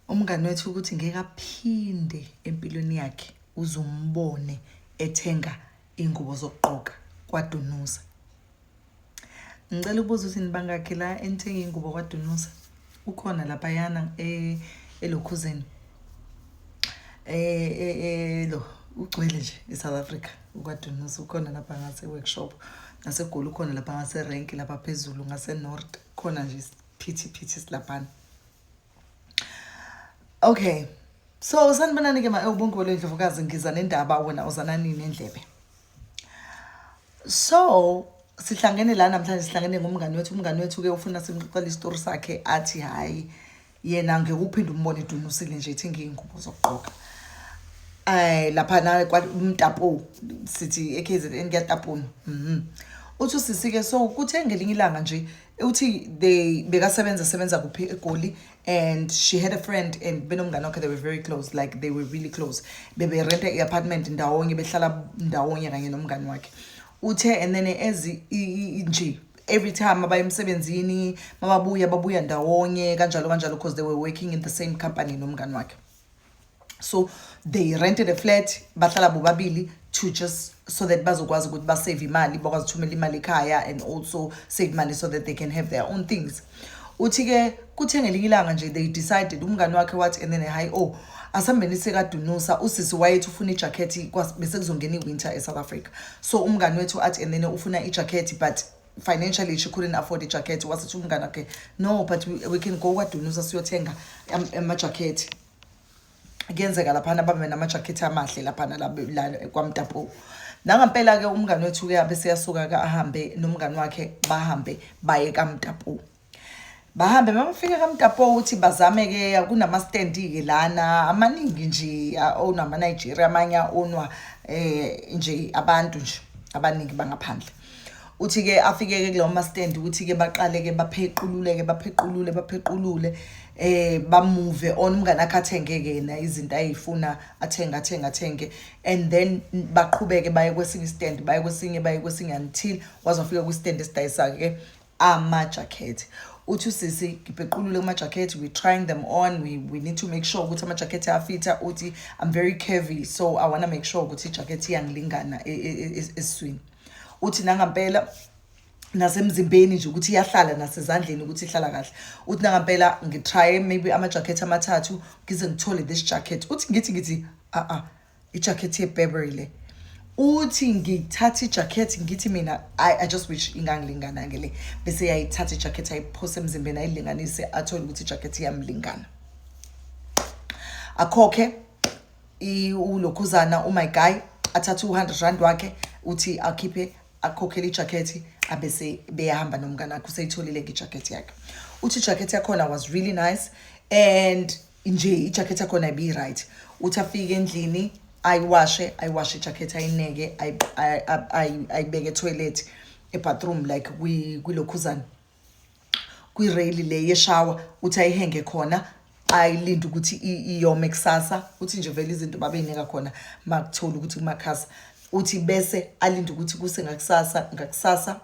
Umngani wethu ukuthi ngeke aphinde empilweni yakhe uzumbone ethenga iy'ngubo zokugqoka kwaDunusa. Ngicela ukubuza ukuthi nibangakhi la enithenga iy'ngubo kwaDunusa? Ukhona laphayana elokhuzeni lo ugcwele nje e-South Africa uKwaDunusa, ukhona lapha ngase-workshop, naseGoli ukhona lapha ngaserenki lapha phezulu ngase-north, khona nje isiphithiphithi silaphana. Okay, so sanibonani-ke ma ubonke welo ndlovukazi, ngiza nendaba wena uzanani nendlebe. So sihlangene la namhlanje, sihlangene ngomngani wethu. Umngani wethu-ke ufuna simxoxele isitori sakhe, athi hhayi yena ngeke uphinde umbone edunusile nje ethenga iy'ngubo zokugqoka lapha umtapo, sithi e-KZN kuyatapuna. Uthi usisi-ke, so kuthe ngelinye ilanga nje uthi they bekasebenza sebenza kuphi eGoli, and she had a friend and benomngane wakhe. They were very close, like they were really close. Beberenta i-apartment ndawonye, behlala ndawonye kanye nomngane wakhe. Uthe and then as nje every time abaya emsebenzini, mababuya babuya ndawonye kanjalo kanjalo, because they were working in the same company nomngane wakhe. So they rented a flat, bahlala bobabili to just so that bazokwazi ukuthi basave imali, bakwazi ukuthumela imali ekhaya and also save money so that they can have their own things. Uthi-ke kuthe ngelinye ilanga nje they decided, umngane wakhe wathi and then, "Hayi, oh, asihambeni sekaDunusa." Usisi wayethi ufuna ijakhethi, bese kuzongena i-winter e-South Africa. So umngane wethu athi and then ufuna ijakhethi, but financially she couldn't afford ijacket. Wasithi umngane wakhe, "No, but we can go kwaDunusa siyothenga amajakhethi." Kuyenzeka laphana babe namajakhethi amahle laphana la kwaMtapo. Nangampela-ke umngane wethu-ke abe seyasuka-ke ahambe nomngane wakhe, bahambe baye kaMtapo. Bahambe, mabafika kaMtapo, uthi bazame-ke kunama-stand-ke lana amaningi nje a-ownwa ama-Nigeria, amanye a-ownwa nje abantu nje abaningi bangaphandle. Uthi-ke afike-ke kulawo ma-stand, ukuthi-ke baqale-ke baphequlule-ke, baphequlule, baphequlule, bamuve on. Umngane wakhe athenge-ke yena izinto ayifuna, athenge, athenge, athenge, and then baqhubeke baye kwesinye istand, baye kwesinye, baye kwesinye, until waze wafika kwi-stand esidayisa-ke amajakhethi. Uthi usisi, "Ngibhequlule kumajakhethi, we trying them on, we need to make sure ukuthi amajakhethi ayafitha." Uthi, "I'm very curvy, so I wanna make sure ukuthi ijakhethi iyangilingana esiswini." Uthi nangampela nasemzimbeni nje ukuthi iyahlala, nasezandleni ukuthi ihlala kahle. Uthi nangampela ngitry maybe amajakhethi amathathu ngize ngithole this jacket. Uthi ngithi a a ijacket ye-Burberry le. Uthi ngithatha ijacket, ngithi mina, I just wish ingangilingana-ke le." Bese yayithatha ijacket, ayiphose emzimbeni, ayilinganise, athole ukuthi ijacket iyamlingana. Akhokhe ulokhuzana, my guy athathe u-R100 wakhe, uthi akhiphe, akhokhele ijakhethi, abese beyahamba nomngane wakhe. Useyitholile-ke ijakhethi yakhe. Uthi ijakhethi yakhona was really nice and nje ijakhethi yakhona ibi-right. Uthi afike endlini, ayiwashe, ayiwashe ijakhethi, ayineke, ayibeke etoilet, ebathroom, like kwilokhuzana, kwireyili le yeshawa. Uthi ayihenge khona, ayilinde ukuthi iyome kusasa. Uthi nje vele izinto babeyinika khona makuthola ukuthi kumakhasa. Uthi bese alinde ukuthi kuse ngakusasa, ngakusasa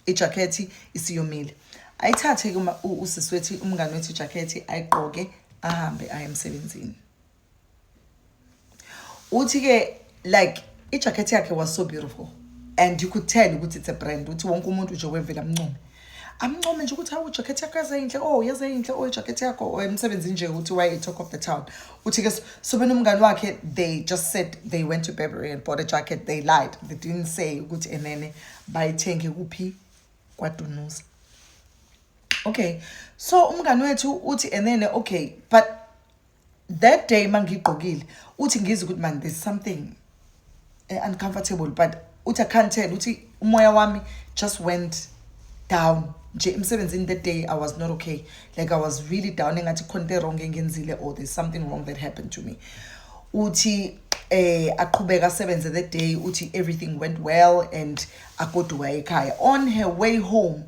ijakhethi isiyomile. Ayithathe-ke usisi wethu, umngane wethu, ijakhethi, ayigqoke, ahambe aye emsebenzini. Uthi-ke like ijakhethi yakhe was so beautiful and you could tell ukuthi it's a brand. Uthi wonke umuntu nje wevele amncome, amncome nje ukuthi, "Hawu, ijakhethi yakho yazeyinhle, oh, yazeyinhle, oh, ijakhethi yakho." Oh, emsebenzini nje uthi waye-talk of the town. Uthi-ke so benomngane wakhe, they just said they went to Burberry and bought a jacket. They lied, they didn't say ukuthi enene bayithenge kuphi, kwaDunusa. Okay, so umngane wethu uthi and then, okay, but that day mangigqokile, uthi ngizwe ukuthi man, there's something uncomfortable, but uthi I can't tell. Uthi umoya wami just went down nje emsebenzini. That day I was not okay, like I was really down, engathi khona into wrong engenzile or there's something wrong that happened to me. Uthi aqhubeka asebenze that day. Uthi everything went well and agoduka ekhaya. On her way home,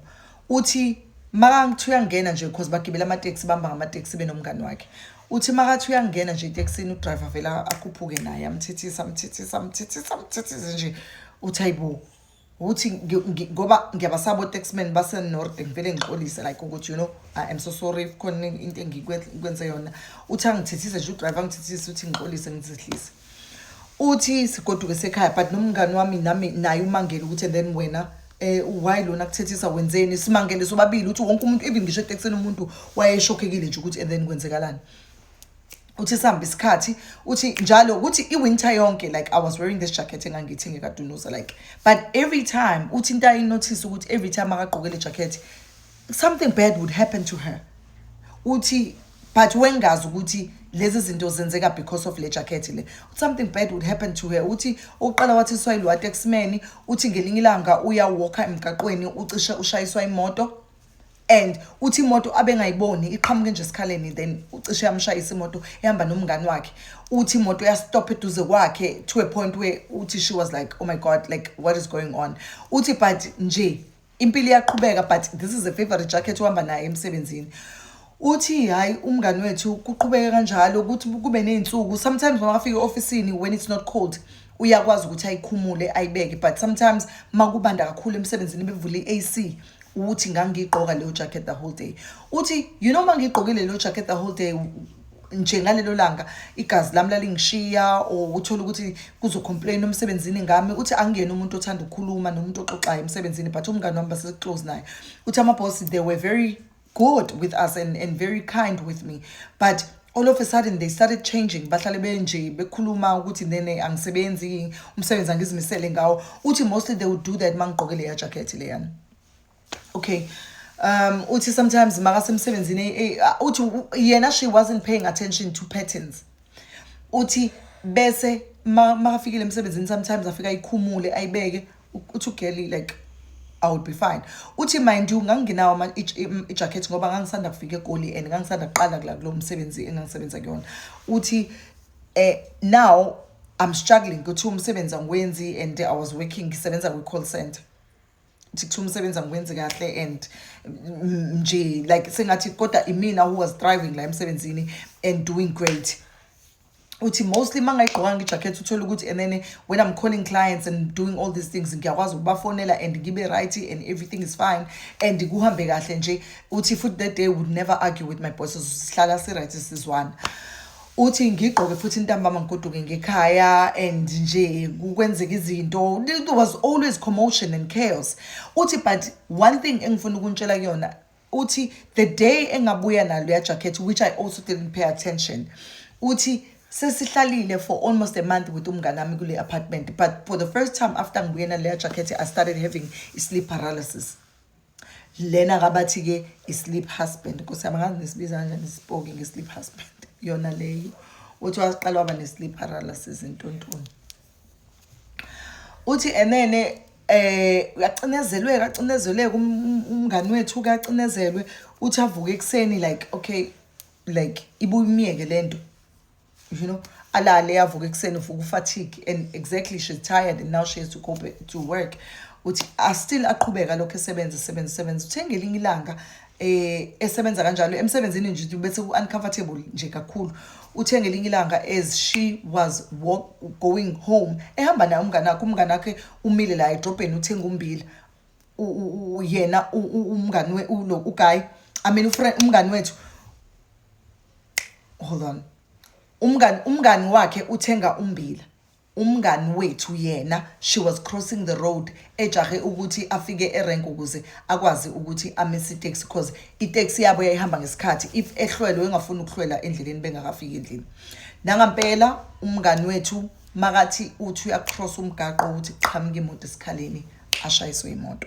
uthi makangithi uyangena nje, because bagibela amateksi, bamba ngamateksi benomngani wakhe. Uthi makathi uyangena nje etekisini, udriver vele akhuphuke naye, amthethise, amthethise, amthethise, amthethise nje. Uthi, "Ayibo." Uthi ngoba ngiyabasaba o-taximan base-north, ngivele ngixolise like ukuthi, "I am so sorry if khona into engikwenze yona." Uthi angithethise nje udriver, angithethise, uthi ngixolise, ngizehlise. Uthi sigoduke sekhaya, but nomngani wami nami naye umangele ukuthi, "And then wena, why lona kuthethisa? Wenzeni?" Simangele sobabili. Uthi wonke umuntu, even ngisho etekisini, umuntu wayeshokhekile nje ukuthi and then kwenzekalani. Uthi sihamba isikhathi, uthi njalo ukuthi i-winter yonke, like, I was wearing this jacket engangiyithenge kaDunusa, like, but every time, uthi into ayinotice ukuthi every time akagqoke le jacket, something bad would happen to her. Uthi but wengazi ukuthi lezi zinto zenzeka because of le jacket le, something bad would happen to her. Uthi uqala wathi swayile taximan. Uthi ngelinye ilanga uyawalka emgaqweni, ucishe ushayiswa imoto, and uthi imoto abengayiboni iqhamuke nje esikhaleni, then ucishe yamshayisa imoto ehamba nomngani wakhe. Uthi imoto yastop eduze kwakhe to a point where uthi she was like, "Oh my God, like, what is going on?" Uthi but nje impilo iyaqhubeka, but this is a favorite jacket uhamba naye emsebenzini. Uthi hayi, umngani wethu kuqhubeke kanjalo ukuthi kube ney'nsuku, sometimes makafika e-ofisini, when it's not cold, uyakwazi ukuthi ayikhumule ayibeke, but sometimes makubanda kakhulu emsebenzini, bevule i-AC, uthi ngangiyigqoka leyo jacket the whole day. Uthi mangiyigqokile leyo jacket the whole day nje, ngalelo langa igazi lami lalingishiya, or uthola ukuthi kuzocomplain emsebenzini ngami. Uthi angiyena umuntu othanda ukukhuluma nomuntu oxoxayo emsebenzini, but umngani wami base-close naye. Uthi ama-boss, they were very good with us and very kind with me, but all of a sudden they started changing, bahlale benje bekhuluma ukuthi then angisebenzi umsebenzi, angizimisele ngawo. Uthi mostly they would do that mangigqoke leya jacket leyana. Okay, uthi sometimes makasemsebenzini, uthi yena she wasn't paying attention to patterns. Uthi bese makafikile emsebenzini, sometimes afika ayikhumule ayibeke. Uthi ugirl, like, I would be fine. Uthi mind you, ngangingenawo ijacket ngoba ngangisanda kufika eGoli and ngangisanda kuqala kula kulo msebenzi engangisebenza kuyona. Uthi now I'm struggling ukuthi umsebenzi angiwenzi, and I was working, ngisebenza kwi-call center. Uthi kuthiwa umsebenzi angiwenzi kahle and nje like sengathi kodwa imina who was thriving la emsebenzini and doing great. Uthi mostly uma ngayigqokanga ijacket, uthole ukuthi and then when I'm calling clients and doing all these things, ngiyakwazi ukubafonela and ngibe right and everything is fine and kuhambe kahle nje. Uthi futhi that day would never argue with my bosses, sihlala si-right, sizwana. Uthi ngigqoke futhi ntambama, ngigoduke ngekhaya and nje kukwenzeka izinto, there was always commotion and chaos. Uthi but one thing engifuna ukuntshela kuyona, uthi the day engabuya nalo ya jacket, which I also didn't pay attention, uthi sesihlalile for almost a month with umngane wami kule apartment, but for the first time after ngibuye naleya jacket, I started having sleep paralysis. Lena kabathi-ke i-sleep husband, nkosi yami, angazi nisibiza kanjani isipoki nge-sleep husband yona leyo. Uthi waqala waba ne-sleep paralysis intontoni. Uthi enene uyacinezelwe, kacinezelwe umngani wethu, kacinezelwe. Uthi avuke ekuseni, like, okay, like ibuye imiyeke lento, alale, avuke ekuseni, uvuka ufatigue and exactly she's tired and now she has to go back to work. Uthi still aqhubeka lokho, esebenza, esebenza, esebenza. Uthe ngelinye ilanga esebenza kanjalo emsebenzini nje, bese ku-uncomfortable nje kakhulu. Uthe ngelinye ilanga as she was going home, ehamba naye umngane wakhe, umngane wakhe umile la edrobheni, uthenga umbila. Yena umngani ulo uguy, I mean ufriend, umngani wethu, hold on, umngani wakhe uthenga umbila. Umngani wethu yena, she was crossing the road, ejahe ukuthi afike erank ukuze akwazi ukuthi amise itaxi, because itaxi yabo yayihamba ngesikhathi. If ehlwelwe, engafuni ukuhlwela endleleni bengakafiki endlini. Nangampela umngani wethu makathi uthi uyacross umgaqo, ukuthi qhamuka imoto esikhaleni, ashayiswe imoto.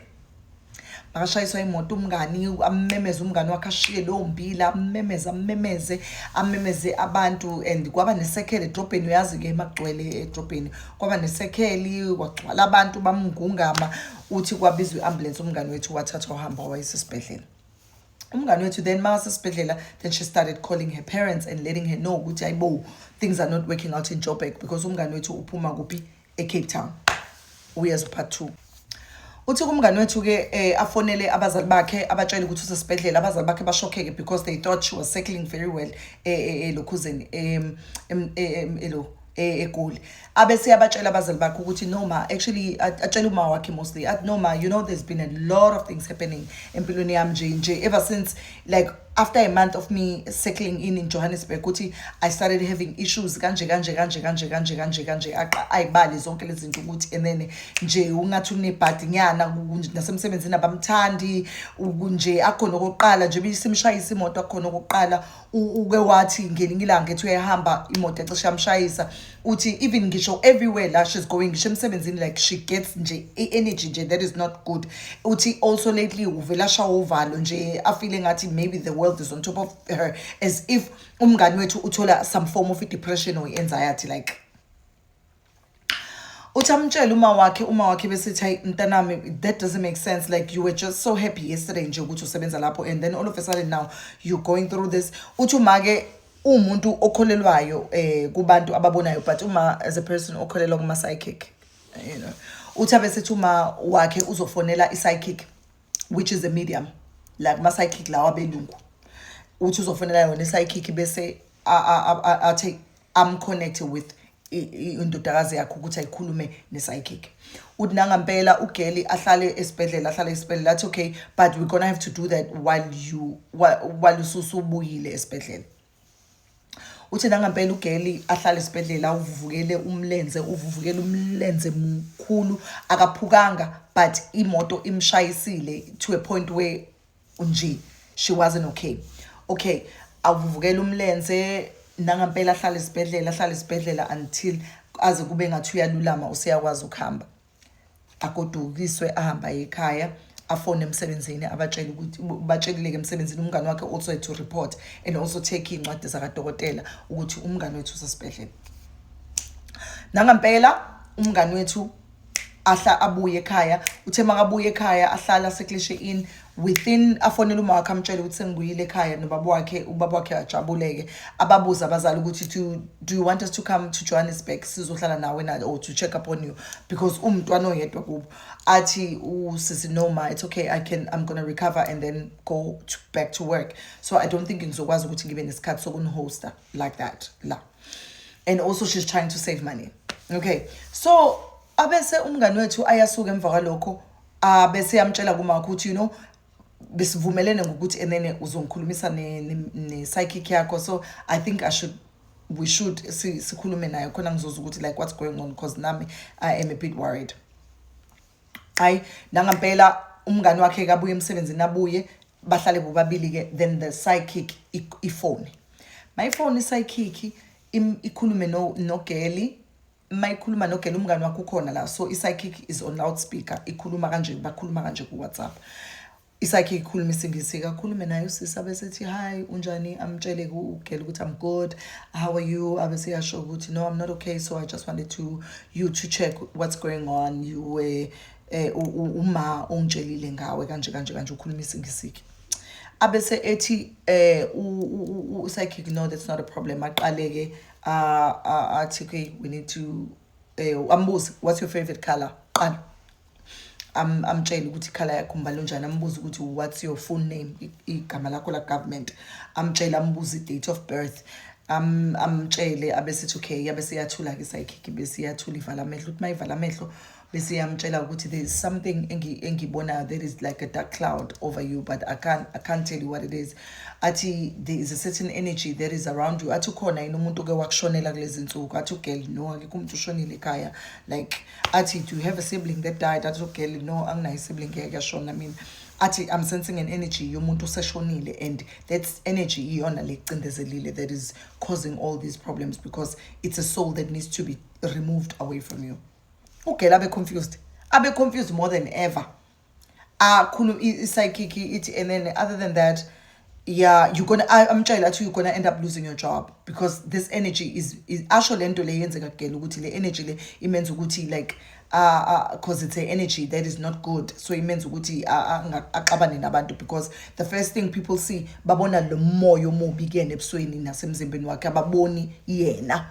Makashayiswa imoto umngani, ammemeze umngani wakhe, ashiye lowo mbila, ammemeze, ammemeze, amemeze abantu, and kwaba nesekhele edrobheni. Uyazi-ke makugcwele edrobheni, kwaba nesekheli, kwagcwala abantu, bamngungama. Uthi kwabizwa i-ambulance, umngani wethu wathathwa, wahamba wayesesibhedlela umngani wethu. Then makasesibhedlela, then she started calling her parents and letting her know ukuthi hayibo, things are not working out in Joburg, because umngani wethu uphuma kuphi? E-Cape Town. Uyeza part two. Uthi kumngani wethu-ke afonele abazali bakhe, abatshele ukuthi usesibhedlela. Abazali bakhe bashokheke because they thought she was settling very well elokhuzeni, elo eGoli. Abese yabatshela abazali bakhe ukuthi noma actually atshela uma wakhe mostly, athi, "Noma, there's been a lot of things happening empilweni yami nje nje ever since, like, after a month of me settling in Johannesburg," ukuthi, "I started having issues kanje kanje kanje kanje kanje kanje kanje." Ayibali zonke lezi zinto ukuthi and then nje ungathi unebhadi nyana nasemsebenzini abamthandi nje akhona. Okokuqala nje bisimshayisa imoto akhona. Okokuqala uke wathi ngelinye ilanga ethi uyahamba, imoto yacishe yamshayisa. Uthi even ngisho everywhere la she's going, ngisho emsebenzini, like, she gets nje i-energy nje that is not good. Uthi also lately uvela ashawa uvalo nje, afile ngathi maybe the world is on top of her, as if umngani wethu uthola some form of depression or anxiety, like. Uthi amtshele uma wakhe, uma wakhe besithi, "Hayi mntanami, that doesn't make sense. Like, you were just so happy yesterday nje ukuthi usebenza lapho, and then all of a sudden now you're going through this." Uthi uma-ke uwumuntu okholelwayo kubantu ababonayo, but uma as a person okholelwa kuma-psychic. Uthi abesethi uma wakhe uzofonela i-psychic, which is a medium, like ma-psychic lawa abelungu. Uthi uzofonela yona i-psychic bese athi am-connect with indodakazi yakhe ukuthi ayikhulume ne-psychic. Uthi nangampela ugeli ahlale esibhedlela, ahlale esibhedlela. Athi, "Okay, but we're gonna have to do that while ususubuyile esibhedlela." Uthi nangampela ugeli ahlale esibhedlela, uvuvukele umlenze, uvuvukele umlenze mkhulu. Akaphukanga, but imoto imshayisile to a point where nje she wasn't okay. Okay, avuvukele umlenze nangampela, ahlale esibhedlela, ahlale esibhedlela until aze kube ngathi uyalulama, useyakwazi ukuhamba. Agodukiswe, ahamba ekhaya, afone emsebenzini, abatshele ukuthi batshelile-ke emsebenzini. Umngane wakhe also had to report and also take iy'ncwadi zakadokotela ukuthi umngane wethu usesibhedlela. Nangampela umngane wethu ahla abuye ekhaya. Uthe makabuye ekhaya, ahlala aseklishe in within, afonele uma wakhe, amtshele ukuthi sengibuyile ekhaya nobaba wakhe. Ubaba wakhe ajabuleke. Ababuza abazali ukuthi, Do you want us to come to Johannesburg sizohlala nawe na or to check up on you?" because umntwana oyedwa kubo. Athi usisi, "Noma, it's okay. I'm gonna recover and then go back to work, so I don't think ngizokwazi ukuthi ngibe nesikhathi sokunihosta like that la." And also she's trying to save money. Okay, so abese umngani wethu ayasuka emva kwalokho, abese yamtshela kumakho ukuthi besivumelene ngokuthi and then uzongikhulumisa ne-psychic yakho, so I think I should we should sikhulume nayo khona ngizozwa ukuthi, like, what's going on, because nami I am a bit worried. Hayi, nangampela umngani wakhe kabuye emsebenzini, abuye bahlale bobabili-ke. Then the psychic ifone, mayifone i-psychic ikhulume nogeli. Mayikhuluma nogeli, umngani wakhe ukhona la, so i-psychic is on loudspeaker, ikhuluma kanje, bakhuluma kanje ku-WhatsApp. I-psychic ikhuluma isiNgisi, kakhulume naye usisi, abesethi, "Hi, unjani?" Amtshele ugeli ukuthi, "I'm good, how are you?" Abese yasho ukuthi, "No, I'm not okay, so I just wanted to you to check what's going on. You were uma ungitshelile ngawe kanje kanje kanje." Ukhuluma isiNgisi-ke. Abese ethi u-psychic, "No, that's not a problem." Aqale-ke athi, "Okay, we need to," ambuze, "What's your favorite color?" Qala amtshele ukuthi i-colour yakho umbala onjani. Ambuze ukuthi, "What's your full name?" Igama lakho la government. Amtshele, ambuze i-date of birth, amtshele. Abesithi okay, abese iyathula-ke i-psychic, bese iyathula, ivala amehlo. Uthi mayivala amehlo, bese iyamtshela ukuthi, "There is something engibonayo. There is like a dark cloud over you, but I can't tell you what it is." Athi, "There is a certain energy that is around you." Athi, "Ukhona yini umuntu oke wakushonela kulezi nsuku?" Athi ugirl, "No, akekho umuntu ushonile ekhaya." Like, athi, "Do you have a sibling that died?" Athi ugirl, "No, anginayo isibling ngeke yashona mina." Athi, "I'm sensing an energy yomuntu oseshonile, and that energy iyona le kucindezelile that is causing all these problems, because it's a soul that needs to be removed away from you." Ugela abe confused, abe confused more than ever. Akhuluma i-psychic ithi, "And then other than that, yeah, you're gonna," amtshela athi, "you're gonna end up losing your job because this energy is," asho lento le yenzeka kugela ukuthi le energy le imenza ukuthi, like, 'cause it's a energy that is not good, so imenza ukuthi axabane nabantu, because the first thing people see, babona lo moya omubi kuyena ebusweni nasemzimbeni wakhe, ababoni yena.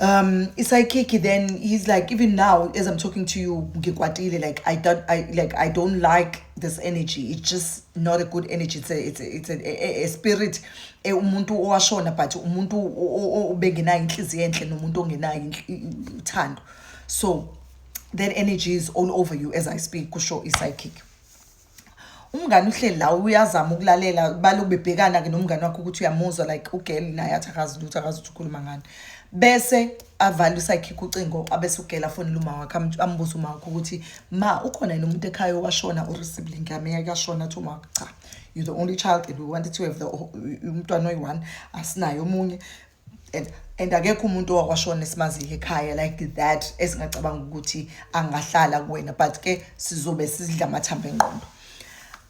I-psychic then, he's like, "Even now as I'm talking to you, ngikwatile. Like, I don't like this energy. It's just not a good energy. It's a spirit, umuntu owashona, but umuntu obengenayo inhliziyo enhle nomuntu ongenayo uthando. So that energy is all over you as I speak," kusho i-psychic. Umngani uhleli la, uyazama ukulalela, baloku bebhekana-ke nomngani wakhe ukuthi uyamuzwa, like ugirl naye athi akazi lutho, akazi ukuthi ukhuluma ngani. Bese avale u-psychic ucingo, abese ugirl afonele uma wakhe, ambuze uma wakhe ukuthi, "Ma, ukhona yini umuntu ekhaya owashona or sibling yami eyake yashona?" Athi uma wakhe, "Cha, you're the only child and we wanted to have the umntwana oyi-one, asinaye omunye and akekho umuntu owakwashona esimaziyo ekhaya like that esingacabanga ukuthi angahlala kuwena, but ke sizobe sidla amathambo engqondo."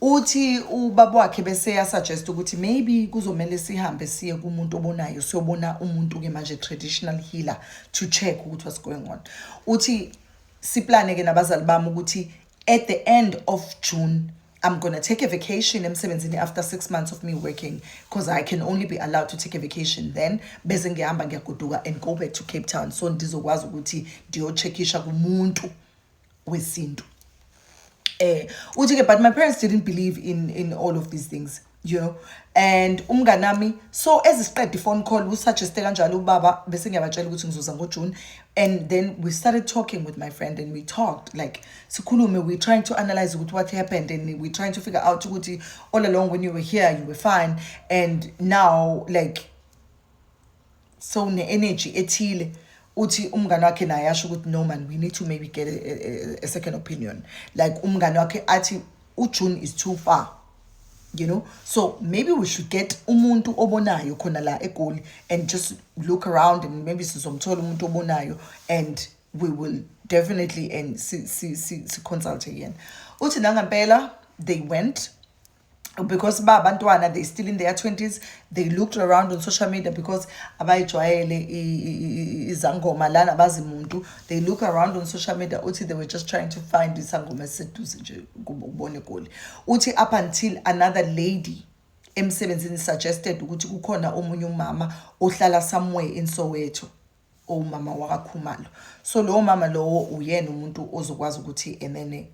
Uthi ubaba wakhe bese yasuggest ukuthi maybe kuzomele sihambe siye kumuntu obonayo, siyobona umuntu ke manje, traditional healer, to check ukuthi what's going on. Uthi siplane ke nabazali bami ukuthi at the end of June I'm gonna take a vacation emsebenzini after 6 months of me working, because I can only be allowed to take a vacation then. Bese ngihamba, ngiyagoduka and go back to Cape Town, so ndizokwazi ukuthi ndiyocheckisha kumuntu wesintu. Uthi ke, but my parents didn't believe in all of these things. And umnganami, so ezisiqeda i-phone call, usuggeste kanjalo ubaba, bese ngiyabatshela ukuthi ngizoza ngoJune. And then we started talking with my friend and we talked, like sikhulume, we trying to analyze ukuthi what happened and we trying to figure out ukuthi all along when you were here you were fine, and now like so ne-energy ethile. Uthi umngane wakhe naye asho ukuthi, "No man, we need to maybe get a second opinion." Like umngane wakhe athi uJune is too far, so maybe we should get umuntu obonayo khona la eGoli and just look around and maybe sizomthola umuntu obonayo and we will definitely and si consult yena. Uthi nangempela they went, because ba abantwana, they still in their 20s. They looked around on social media because abayijwayele izangoma lana, bazi muntu. They look around on social media. Uthi they were just trying to find isangoma esiseduze nje kubona eGoli. Uthi up until another lady emsebenzini suggested ukuthi kukhona omunye umama ohlala somewhere in Soweto, umama wakaKhumalo. So lowo mama lowo uyena umuntu ozokwazi ukuthi enene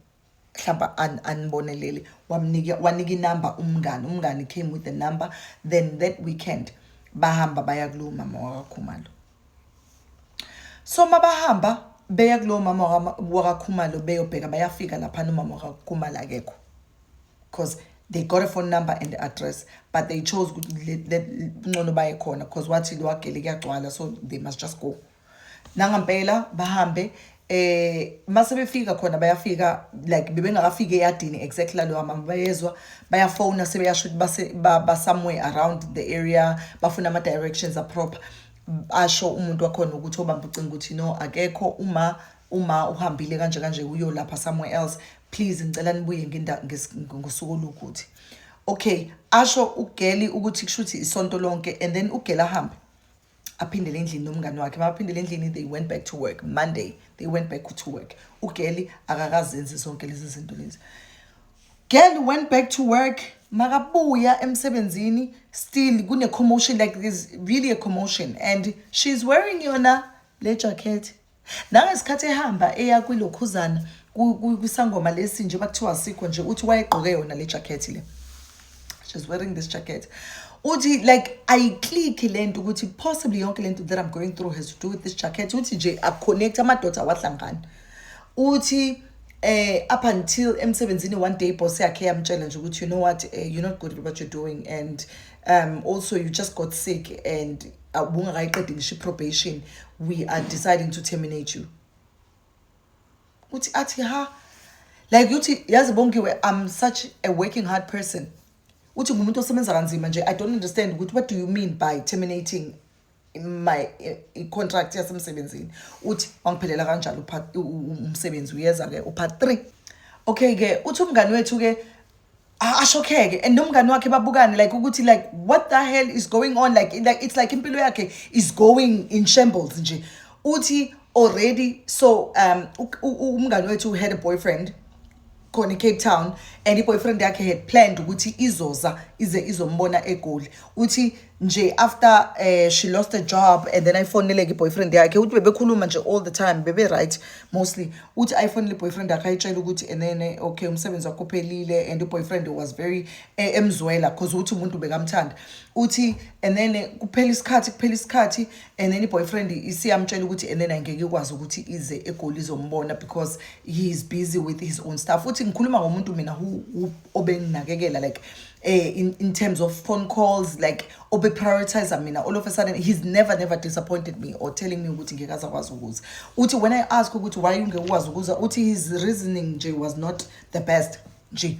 mhlawumbe anibonelele. Wamnika, wanika inamba umngani. Umngani came with the number. Then that weekend bahamba baya kulowo mama wakaKhumalo. So mabahamba beya kulowo mama wakaKhumalo beyobheka, bayafika laphana, umama wakaKhumalo akekho, because they got a phone number and the address, but they chose ukuthi ngcono baye khona, because wathi lo wagele kuyagcwala, so they must just go. Nangampela bahambe. Mase befika khona, bayafika like bebengakafiki eyadini exactly lalo mama, bayezwa bayafona, sebeyasho ukuthi base ba somewhere around the area, bafuna ama directions aproper. Asho umuntu wakhona ukuthi obamba ucingo ukuthi, "No, akekho uma uhambile kanje kanje, uyolapha somewhere else. Please, ngicela nibuye ngosuku olukuthi." Okay, asho ugirl ukuthi kushuthi isonto lonke, and then ugirl ahambe aphindele endlini nomngani wakhe. Mabaphindele endlini, they went back to work Monday. They went back to work. Ugirl akakazenzi zonke lezi zinto lezi. Girl went back to work. Makabuya emsebenzini, still kune commotion, like there's really a commotion, and she's wearing yona le jacket nangesikhathi ehamba eya kwilokhuzana kwisangoma lesi nje bakuthiwa sikho nje. Uthi wayegqoke yona le jacket le. She's wearing this jacket. Uthi like ayiclick lento ukuthi possibly yonke lento that I'm going through has to do with this jacket. Uthi nje aconnect amadots, awahlangana. Uthi up until emsebenzini one day boss yakhe yamtshela nje ukuthi, "You know what, you're not good at what you're doing and also you just got sick and ubungakayiqedi ngisho probation. We are deciding to terminate you." Uthi athi ha, like uthi, "Yazi Bongiwe, I'm such a working hard person." Uthi ngumuntu osebenza kanzima nje. "I don't understand ukuthi what do you mean by terminating my i-contract yasemsebenzini." Uthi wangiphelela kanjalo umsebenzi. Uyeza-ke upart 3. Okay-ke, uthi umngani wethu-ke ashokheke and nomngani wakhe babukane like ukuthi like, what the hell is going on? Like it's like impilo yakhe is going in shambles nje. Uthi already, so umngani wethu had a boyfriend khona eCape Town, and i-boyfriend yakhe had planned ukuthi izoza ize izombona eGoli. Uthi Nje after she lost a job and then ayifonele-ke i-boyfriend yakhe, uthi bebekhuluma nje all the time, bebe-right mostly. Uthi ayifonele i-boyfriend yakhe, ayitshele ukuthi and then okay, umsebenzi wakho uphelile, and i-boyfriend was very emzwela because uthi umuntu bekamthanda. Uthi and then kuphela isikhathi, kuphela isikhathi, and then i-boyfriend isiyamtshela ukuthi and then angeke ikwazi ukuthi ize eGoli izombona because he is busy with his own stuff. Uthi ngikhuluma ngomuntu mina who obenginakekela, like in terms of phone calls, like obe prioritize mina. All of a sudden he's never never disappointed me or telling me ukuthi ngeke azakwazi ukuza. Uthi when I ask ukuthi why ungeke ukwazi ukuza, uthi his reasoning nje was not the best nje.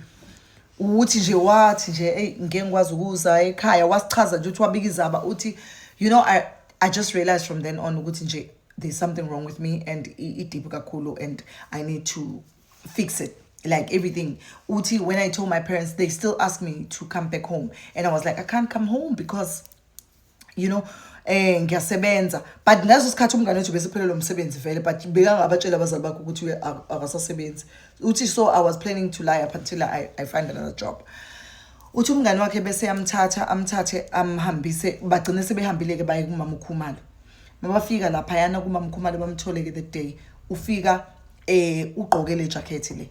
Uthi nje wathi nje, "Hey, ngeke ngikwazi ukuza ekhaya." Wasichaza nje ukuthi wabika izaba. Uthi, I just realized from then on ukuthi nje there's something wrong with me and i-deep kakhulu and I need to fix it, like everything. Uthi when I told my parents, they still asked me to come back home and I was like, "I can't come home because ngiyasebenza." But ngaso sikhathi umngane wethu besephelelwe umsebenzi vele, but bekangabatshela abazali bakhe ukuthi akasasebenzi. Uthi so I was planning to lie up until I find another job. Uthi umngane wakhe bese yamthatha, amthathe amhambise, bagcine sebehambile-ke baye kumama uKhumalo. Mabafika laphayana kumama uKhumalo, bamthole-ke the day ufika ugqoke le jacket le.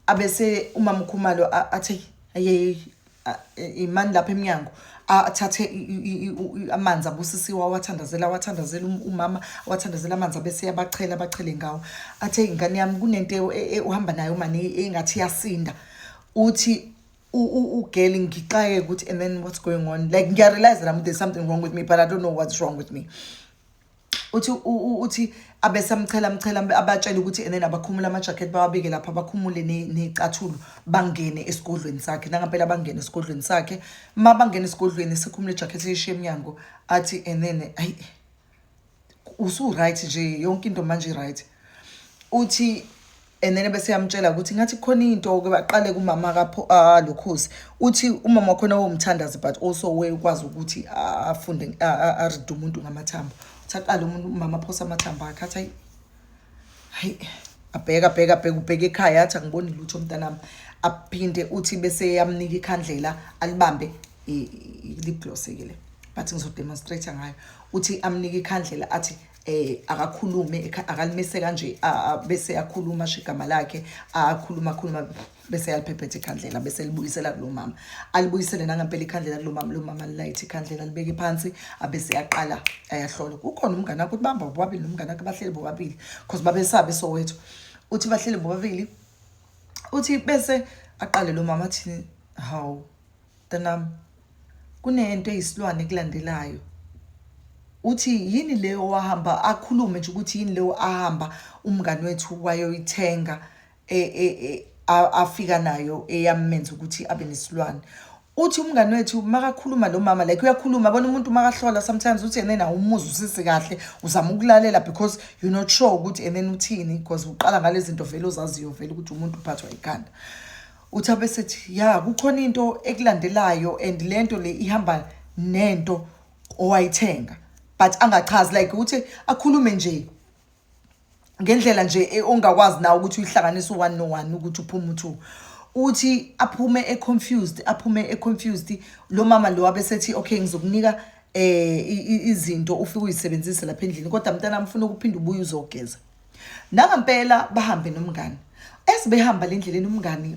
Abese umama uKhumalo athi, "Aye, imani lapha eminyango." Athathe amanzi abusisiwe, awathandazela, awathandazela umama, awathandazela amanzi, abese yabachela, abachele ngawo. Athe, "Ingane yami, kunento uhamba nayo mani engathi iyasinda." Uthi ugirl, "Ngixake ukuthi and then what's going on? Like, ngiyarealize that there's something wrong with me, but I don't know what's wrong with me." Uthi uthi abesamchela, amchela, abatshela ukuthi and then abakhumula ama-jacket, bawabeke lapha, bakhumule ney'cathulo, bangene esigodlweni sakhe. Nangampela bangene esigodlweni sakhe. Ma bangena esigodlweni, sekhumula ijacket, eyishiye emnyango. Athi and then, "Hayi, usu-right nje, yonke into manje i-right." Uthi and then bese yamtshela ukuthi ngathi khona into ke baqale kumama kapho lokhozi. Uthi umama wakhona womthandazi, but also wekwazi ukuthi afunde aride umuntu ngamathambo. Uthi aqale umuntu umama aphosa amathambo akhe, athi, "Hayi, hayi." Abheka, abheka, abheka, ubheka ekhaya, athi, "Angiboni lutho, mntanami." Aphinde uthi bese yamnika ikhandlela, alibambe, i-lip gloss ke le, but ngizodemonstrate ngayo. Uthi amnike ikhandlela, athi akakhulume, akalimise kanje, bese akhuluma, asho igama lakhe, akhuluma, akhuluma, bese yaliphephetha ikhandlela, bese libuyisela kulo mama. Alibuyisele nangempela ikhandlela kulo mama. Lo mama lilayithe ikhandlela, libeke phansi, abese yaqala ayahlola. Kukhona umngane wakhe, uthi bamba bobabili nomngane wakhe, bahleli bobabili because babesabe Soweto. Uthi bahleli bobabili. Uthi bese aqale lo mama athi, "Hawu mntanami, kunento eyisilwane ekulandelayo." Uthi, "Yini leyo?" Wahamba akhulume nje ukuthi yini leyo ahamba umngani wethu wayoyithenga, afika nayo, eyamenza ukuthi abe nesilwane. Uthi umngani wethu makakhuluma lo mama, like uyakhuluma, bona umuntu makahlola sometimes, uthi and then awumuzi usisi kahle, uzama ukulalela because you're not sure ukuthi and then uthini, because uqala ngalezi zinto vele ozaziyo vele ukuthi umuntu uphathwa ikhanda. Uthi abesethi, "Ya, kukhona into ekulandelayo and lento le ihamba nento owayithenga," but angachazi, like ukuthi akhulume nje ngendlela nje ongakwazi nawe ukuthi uyihlanganise u-one no-one ukuthi uphume u-two. Uthi aphume e-confused, aphume e-confused lo mama lo. Abesethi, "Okay, ngizokunika izinto ufike uyisebenzise lapha endlini, kodwa mntanami ufuna ukuphinda ubuye uzogeza." Nangampela bahambe nomngani. Esibehamba le ndleleni, umngani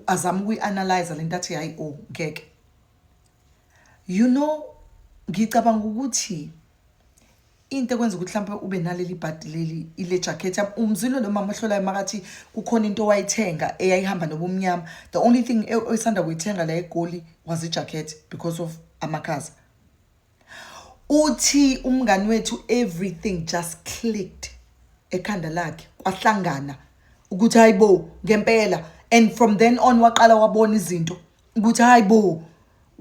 azama ukuyi-analyze lento, athi, "Hayi, oh, ngeke, ngicabanga ukuthi into ekwenza ukuthi mhlawumbe ube naleli bhadi leli ile jacket." Umzilo lo mama ohlolayo makathi kukhona into owayithenga eyayihamba nobumnyama. The only thing oyisanda kuyithenga la eGoli was ijacket because of amakhaza. Uthi umngani wethu everything just clicked ekhanda lakhe, kwahlangana ukuthi hayibo, ngempela. And from then on waqala wabona izinto ukuthi hayibo,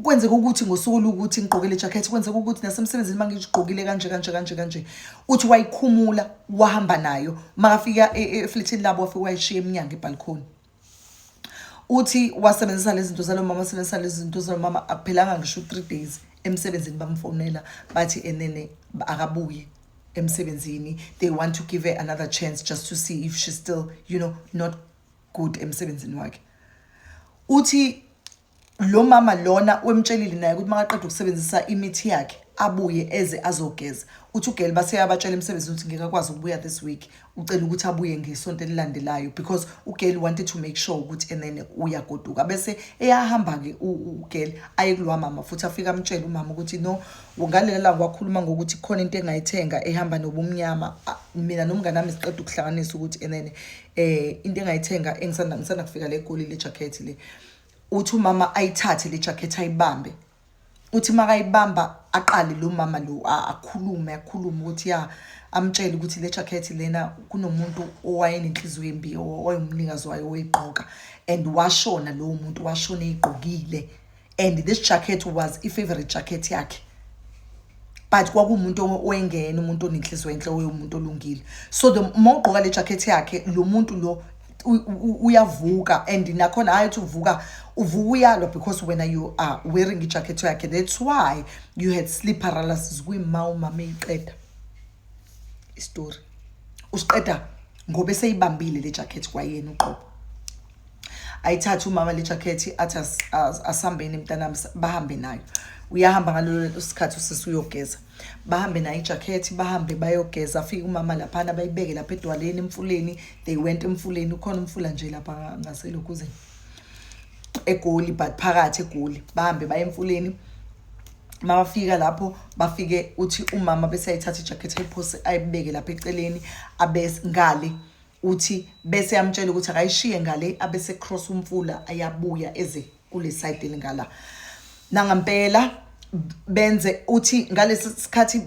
kwenzeka ukuthi ngosuku lokuthi ngigqoke le jacket, kwenzeka ukuthi nasemsebenzini mangigqokile kanje kanje kanje kanje. Uthi wayikhumula, wahamba nayo. Makafika efletini labo, wafika wayishiya eminyango ebalcony. Uthi wasebenzisa lezi zinto zalo mama, wasebenzisa lezi zinto zalo mama. Akuphelanga ngisho 3 days, emsebenzini bamfonela, bathi enene akabuye emsebenzini, they want to give her another chance just to see if she's still not good emsebenzini wakhe. Uthi Lo mama lona wemtshelile naye ukuthi makaqeda ukusebenzisa imithi yakhe abuye eze azogeza. Uthi ugirl base yabatshela emsebenzini ukuthi ngeke akwazi ukubuya this week, ucela ukuthi abuye ngesonto elilandelayo, because ugirl wanted to make sure ukuthi and then uyagoduka. Bese eyahamba-ke ugirl aye kulowa mama futhi, afike amtshele umama ukuthi no, ngalela langa wakhuluma ngokuthi khona into engayithenga ehamba nobumnyama. Mina nomngane wami siqeda ukuhlanganisa ukuthi and then into engayithenga engisanda kufika le Goli, le jacket le. Uthi umama ayithathe le jacket, ayibambe. Uthi makayibamba, aqale lo mama lo akhulume, akhulume ukuthi ya, amtshele ukuthi le jacket lena kunomuntu owayenenhliziyo embi owayengumnikazi wayo, oyigqoka, and washona lowo muntu, washona eyigqokile, and this jacket was i-favorite jacket yakhe, but kwakuwumuntu owengena umuntu onenhliziyo enhle, oyomuntu olungile. So the uma ugqoka le jacket yakhe, lo muntu lo uyavuka, and nakhona hayi uthi uvuka, uvuka uyalwa, because wena you are wearing ijacket yakhe. That's why you had sleep paralysis. Kuyima umama eyiqeda istory, usiqeda ngoba eseyibambile le jacket kwayena uqobo. Ayithathe umama le jacket, athi asihambeni mntanami. Bahambe nayo. Uyahamba ngalolo sikhathi usisi uyogeza, bahambe nayo ijakhethi, bahambe bayogeza. Afike umama laphana, bayibeke lapha edwaleni emfuleni. They went emfuleni, ukhona umfula nje lapha ngaselokhuzeni eGoli, but phakathi eGoli. Bahambe baye emfuleni. Mabafika lapho, bafike uthi umama bese ayithatha ijakhethi, ayiphose, ayibeke lapha eceleni, abese ngale uthi bese yamtshela ukuthi akayishiye ngale, abese cross umfula, ayabuya eze kule side elingala. Nangampela benze. Uthi ngalesi sikhathi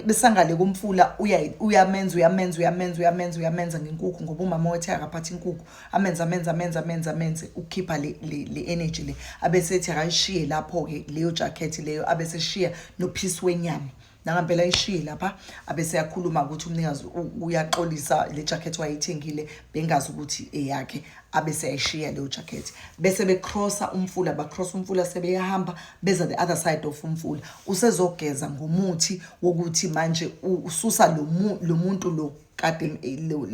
besangale kumfula, uyamenza, uyamenza, uyamenza, uyamenza, uyamenza ngenkukhu, ngoba umama wethe akaphatha inkukhu, amenze, amenze, amenze, amenze, amenze ukukhipha le energy le. Abese ethi akayishiye lapho-ke leyo jacket leyo, abese eshiya nophisi wenyama. Nangampela ayishiye lapha, abese yakhuluma ukuthi umnikazi uyaxolisa, le jacket wayithengile, bengazi ukuthi eyakhe. Abese ayishiya leyo jacket, bese becrossa umfula. Bacrossa umfula, sebeyahamba beza the other side of umfula. Usezogeza ngomuthi wokuthi manje ususa lo muntu lo kade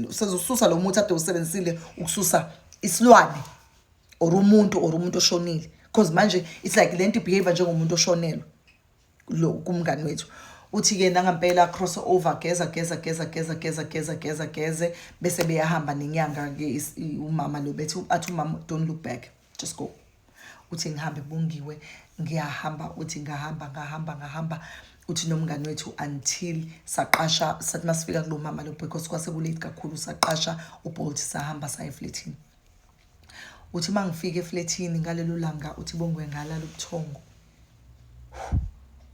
usezosusa lo muthi ade usebenzisile ukususa isilwane or umuntu oshonile, because manje it's like lento behavior njengomuntu oshonelwe lo kumngani wethu. Uthi-ke nangampela cross over, geza, geza, geza, geza, geza, geza, geza, geze, bese beyahamba nenyanga-ke. Umama lo bethi, athi umama, "Don't look back, just go." Uthi ngihambe Bongiwe, ngiyahamba. Uthi ngahamba, ngahamba, ngahamba, uthi nomngani wethu, until saqasha. Sathi masifika kulo mama lo, because kwase kulate kakhulu, saqasha uBolt, sahamba saya efletini. Uthi uma ngifika efletini ngalelo langa, uthi Bongwe, ngalala ubuthongo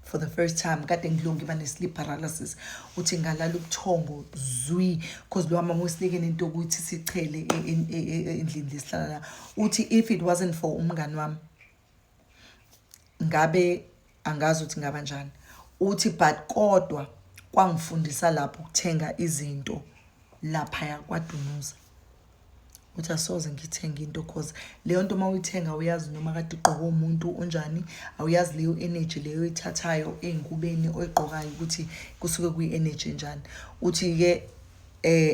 for the first time. Kade ngilungu iba ne-sleep paralysis. Uthi ngalala ubuthongo zwi, cause lo mama usinike nento yokuthi sichele endlini lesihlala la. Uthi if it wasn't for umngani wami, ngabe angazi ukuthi ngaba njani. Uthi but kodwa kwangifundisa lapho ukuthenga izinto laphaya kwaDunuza. Uthi asoze ngithenge into, cause leyo nto uma uyithenga, uyazi noma kade igqoke umuntu onjani, awuyazi leyo energy leyo oyithathayo ey'ngubeni oyigqokayo ukuthi kusuke kuyi-energy enjani. Uthi-ke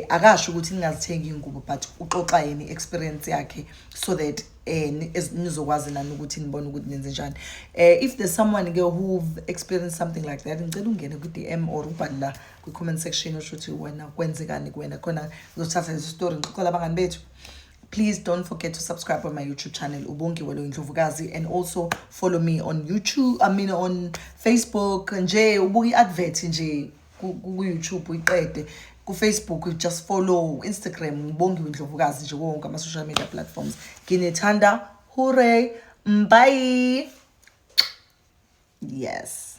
akasho ukuthi ningazithengi iy'ngubo, but uxoxa yena i-experience yakhe so that nizokwazi nani ukuthi nibone ukuthi nenze njani. If there's someone ke who've experienced something like that, ngicela ungene kwi-DM or ubhale la kwi-comment section, usho ukuthi wena kwenzekani kuwena, khona ngizothatha lesi story ngixoxela abangani bethu. Please don't forget to subscribe on my YouTube channel, uBongiwe lo Indlovukazi, and also follow me on YouTube, I mean on Facebook. Nje ubuka i-advert nje ku-YouTube, uyiqede. Ku-Facebook just follow, Instagram ngibongiwe Indlovukazi nje, wonke ama-social media platforms. Nginithanda, hooray, bye. Yes.